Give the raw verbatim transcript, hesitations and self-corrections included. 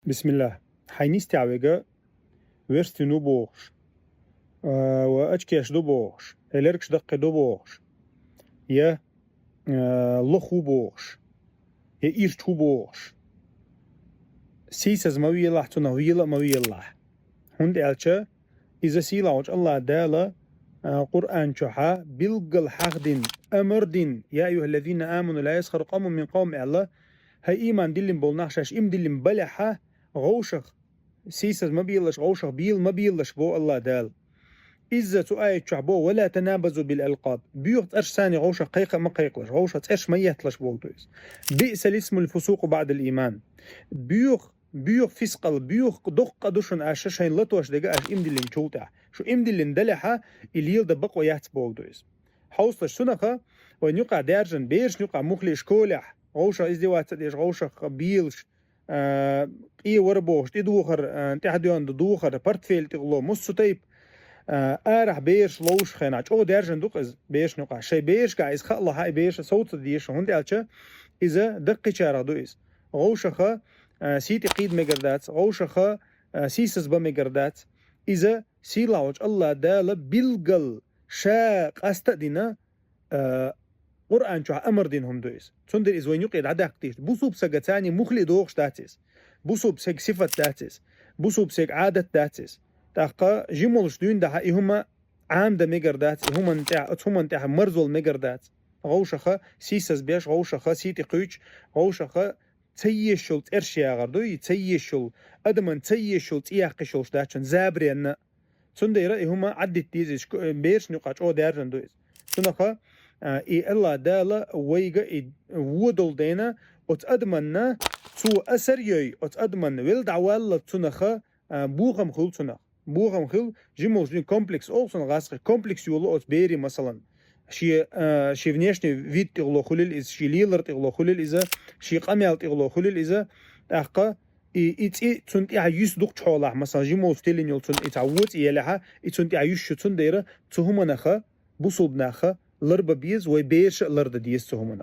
Бисмиллах. Хьайна йистехь верг верстина ву бохуш, а, ва ачкеш ду бохуш, я лергаш даккхий ду бохуш, я, а, лоха ву бохуш, я ирча ву бохуш. Сийсаз ма велахь, цунах вела а ма велахь. ХӀунда аьлча иза сийлахь волчу АллахӀ Дала, а, Къуръан чохьа билггал хьахдина, амар дина: «Я айюхаллазина аману ла ясхар къавмун мин къавм», аьлла, хӀай ийман диллина болу нах, шаьш ийман диллина балехьа, вовшах сийсаз ма белаш, вовшах бела ма белаш, бо АллахӀ Дала. Иза цу аят чохь бо: «Ва ла танабазу бил алкъаб». Боьха цӀерш санна вовшах кхайкха а ма кхайкхалаш, вовшах цӀерш ма етталаш, боху иза. «Биъсал исмул фусукъу баъдал ийман». Боьха, боьха фискъал, боьха доккха къа ду шуна аша шайна латош дерг аша ийман диллинчул тӀаьхьа. Шу ийман диллина далехьа, и леладан бакъо яц, боху иза. Хьовсалаш, цунаха вайн юкъахь даьржина, берашна юкъахь муххале школехь, вовшах издеваться деш, вовшах белаш, а, къе вара бохуш, тӀедухар, а, тӀаьхьадоьнна ду духар, портфель тӀехула, массо а тайпа, а, арахь бераш ловзуш хенахь, чӀогӀа даьржина ду-кх иза берашна юкъахь. Шайн берашкахь иза хаалахь, и бераш совца дезаш, хӀунда аьлча иза даккхийчарах ду иза. Вовшаха, а, сий тӀе кхийда мегар дац, вовшаха, а, сийсаз бан мегар дац. Иза сийлахь волчу АллахӀ Дала билггал ша къаста а дина, а, Къуръан чохь амар дина хӀума ду иза. Цундела иза вайн юкъе дӀадаккха дезаш. Бусулба сага царний муххале дохуш дац иза. Бусулба сага сифат дац иза. Бусулба сага Ӏадат дац иза. ТӀаккха жима волуш дуьйна дахьа и хӀума Ӏамдан мегар дац, и хӀуманна тӀехь, оцу хӀуманна тӀехь марзолла мегар дац. Вовшаха сийсаз беш, вовшаха сий тӀе кхуьйчу, вовшаха ца езаш йолу цӀерш яхар ду, и ца езаш йолу, адаман ца езаш йолу цӀе яккхиш йолуш дац шуна, забаренна. Цундела и хӀума Ӏаддита деза иза, шко-, берашна юкъахь чӀогӀа даьржина ду иза. Цунаха, а, и АллахӀ Дала вайга и вон долу дена, оцу адаманна цо асар йой, оцу адаманна велла дӀаваллалц цунаха, а, бохам хуьлу цунах. Бохам хила, жима волчу комплекс олу цунах гӀазкхи, комплекс йолу оцу берийн, масалан, шен, а, шен внешний вид тӀехула хуьлийла иза, шен лелар тӀехула хуьлийла иза, шен къамел тӀехула хуьлийла иза. ТӀаккха и, и цӀе цунна тӀехь юьсу дукхачу хьолахь, масалан, жима волчу тиллина йолу цунна и цхьа вон цӀе елехьа, и цунна тӀехь юьсуш ю, цундела цу хӀуманаха, бусулба наха ларба беза, вай бераша а лардан деза цу хӀуманах.